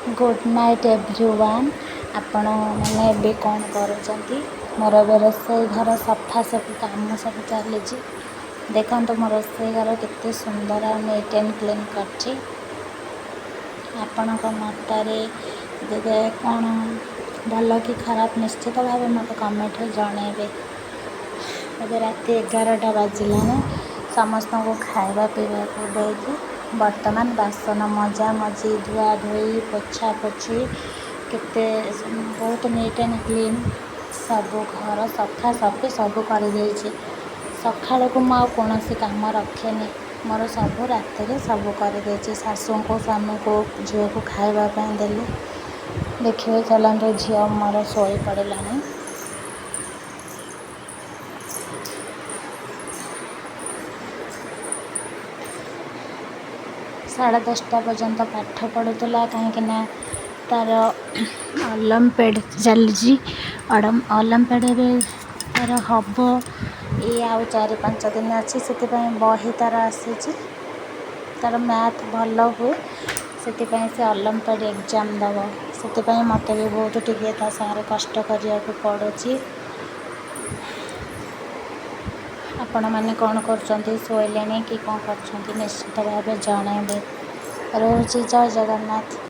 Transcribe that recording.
Good night everyone. ଆପଣମାନେ ଏବେ କ'ଣ କରୁଛନ୍ତି? ମୋର ଏବେ ରୋଷେଇ ଘର ସଫାସଫି କାମ ସବୁ ଚାଲିଛି। ଦେଖନ୍ତୁ, ମୋ ରୋଷେଇ ଘର କେତେ ସୁନ୍ଦର ଆଉ ନିଟ୍ ଆଣ୍ଡ କ୍ଲିନ୍ କରିଛି। ଆପଣଙ୍କ ମତରେ ଯେବେ କ'ଣ ଭଲ କି ଖରାପ, ନିଶ୍ଚିତ ଭାବେ ମୋତେ କମେଣ୍ଟରେ ଜଣାଇବେ। ଏବେ ରାତି 11ଟା ବାଜିଲାଣି। ସମସ୍ତଙ୍କୁ ଖାଇବା ପିଇବାକୁ ଦେଇକି ବର୍ତ୍ତମାନ ବାସନ ମଜା ମଜି, ଧୁଆ ଧୋଇ, ପୋଛା ପୋଛି, କେତେ ବହୁତ ନିଟ୍ ଆଣ୍ଡ କ୍ଲିନ୍ ସବୁ ଘର ସଫା ସଫି ସବୁ କରିଦେଇଛି। ସକାଳକୁ ମୁଁ ଆଉ କୌଣସି କାମ ରଖେନି, ମୋର ସବୁ ରାତିରେ ସବୁ କରିଦେଇଛି। ଶାଶୁଙ୍କୁ, ସ୍ୱାମୀଙ୍କୁ, ଝିଅକୁ ଖାଇବା ପାଇଁ ଦେଲି। ଦେଖିବେ, ଚାଲନ୍ତୁ, ଝିଅ ମୋର ଶୋଇ ପଡ଼ିଲାଣି। 10:30 ପର୍ଯ୍ୟନ୍ତ ପାଠ ପଢ଼ୁଥିଲା, କାହିଁକିନା ତା'ର ଅଲମ୍ପେଡ଼ ଚାଲିଛି। ଅଲମ୍ପେଡ଼ ଏବେ ତା'ର ହେବ, ଏଇ ଆଉ 4-5 ଦିନ ଅଛି। ସେଥିପାଇଁ ବହି ତା'ର ଆସିଛି। ତା'ର ମ୍ୟାଥ୍ ଭଲ ହୁଏ, ସେଥିପାଇଁ ସେ ଅଲମ୍ପେଡ଼ ଏକ୍ଜାମ୍ ଦେବ। ସେଥିପାଇଁ ମୋତେ ବି ବହୁତ ଟିକେ ତା ସାଙ୍ଗରେ କଷ୍ଟ କରିବାକୁ ପଡ଼ୁଛି। ଆପଣମାନେ କ'ଣ କରୁଛନ୍ତି? ଶୋଇଲେଣି କି କ'ଣ କରୁଛନ୍ତି, ନିଶ୍ଚିତ ଭାବେ ଜଣାଇବେ। ରହୁଛି, ଜୟ ଜଗନ୍ନାଥ।